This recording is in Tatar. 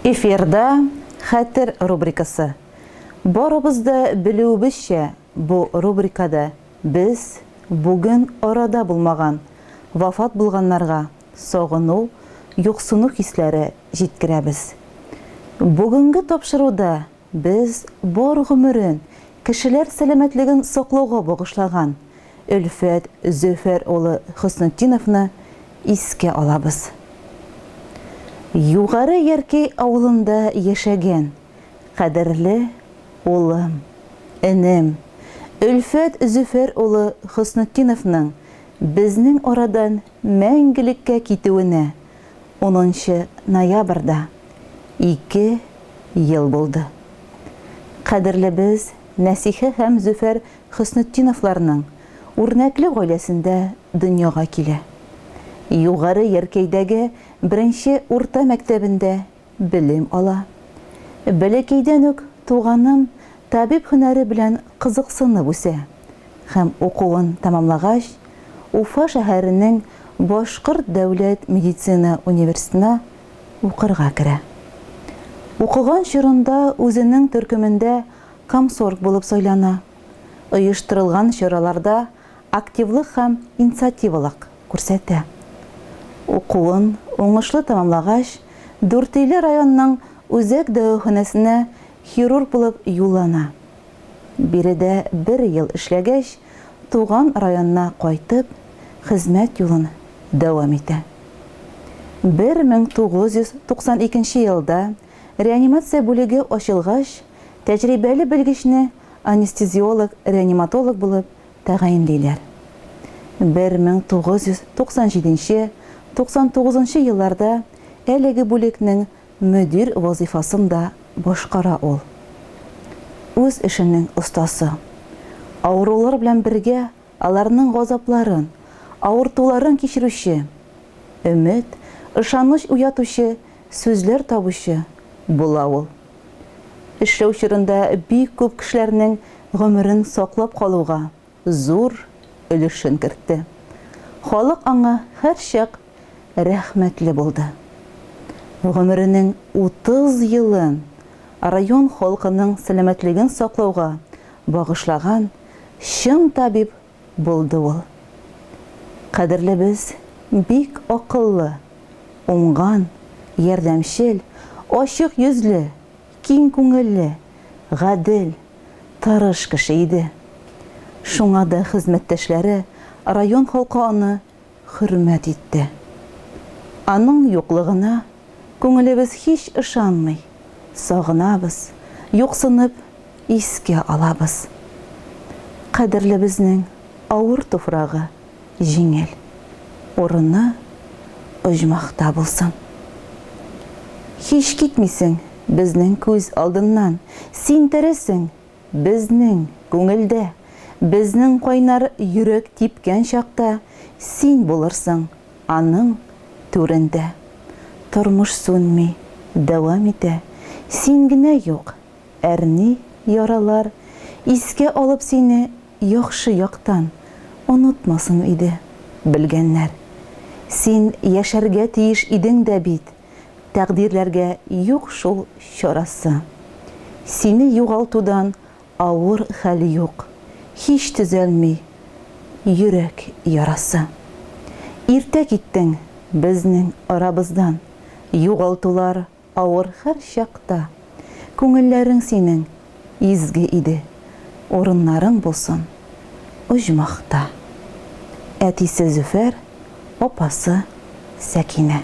Эфирда Хәтер рубрикасы. Барыбыз да белүебезчә, бу рубрикада без бүген арада булмаган, вафат булганнарга сагыну, юксыну хисләре җиткерәбез. Бүгенге тапшыруда без бар гомерен кешеләр сәламәтлеген саклауга багышлаган Өлфәт Зөфәр улы Хөснетдиновны искә алабыз. Югары Яркәй авылында яшәгән кадерле улым, энем Өлфәт Зөфәр улы Хөснетдиновның безнең арадан мәңгелеккә китүенә унынчы ноябрьдә ике ел булды. Кадерлебез Нәсихә һәм Зөфәр Хөснетдиновларның үрнәкле гаиләсендә дөньяга килә. Югары Яркәйдәге беренче урта мәктәбендә белем ала. Бәләкәйдән үк туганым табиб һөнәре белән кызыксынып үсә һәм укуын тәмамлагач, Уфа шәһәренең Башкорт дәүләт медицина университетына укырга керә. Укыган чорында үзенең төркемендә комсорг булып сайлана, оештырылган чараларда активлык һәм инициативалык күрсәтә. Укуын уңышлы тәмамлагач, Дүртөйле районының үзәк дәваханәсенә хирург булып юллана. Биредә бер ел эшләгәч, туган районына кайтып, хезмәт юлын дәвам итә. 1992 елда реанимация бүлеге ачылгач, тәҗрибәле белгечне анестезиолог-реаниматолог булып тәгаенлиләр. 1997, 99 елларда әлеге бүлекнең мөдир вазыйфасын да башкара ул. Үз эшенең остасы. Авырулар белән бергә аларның газапларын, авыртуларын кичерүче, өмет, ышаныч уятучы сүзләр табучы була ул. Эшләү чорында бик күп кешеләрнең гомерен саклап калуга зур өлешен кертте. Халык аңа һәрчак рәхмәтле булды. Гомеренең 30 елын район халкының сәламәтлеген саклауга багышлаган чын табиб булды ул. Кадерлебез бик акыллы, уңган, ярдәмчел, ачык йөзле, киң күңелле, гадел, тырыш кеше иде. Шуңа да хезмәттәшләре, район халкы аны хөрмәт итте. Аның юклыгына күңелебез һич ышанмый, сагынабыз, юксынып искә алабыз. Кадерлебезнең авыр туфрагы җиңел, урыны оҗмахта булсын. Һич китмисең безнең күз алдыннан, син тересең, Безнең күңелдә, безнең кайнар йөрәк типкән чакта син булырсың аның түрендә. Тормыш сүнми, дәвам итә, син генә юк, әрни яралар, искә алып сине яхшы яктан онытмасын иде белгәннәр. Син яшәргә тиеш идең дә бит, Тәкъдирләргә юк шул чарасы. Сине югалтудан авыр хәл юк, Һич төзәлми йөрәк ярасы. Иртә киттең безнең арабыздан, Югалтулар авыр һәрчакта. Күңелләрең синең изге иде, Урыннарың булсын оҗмахта. Әтисе Зөфәр, апасы Сәкинә.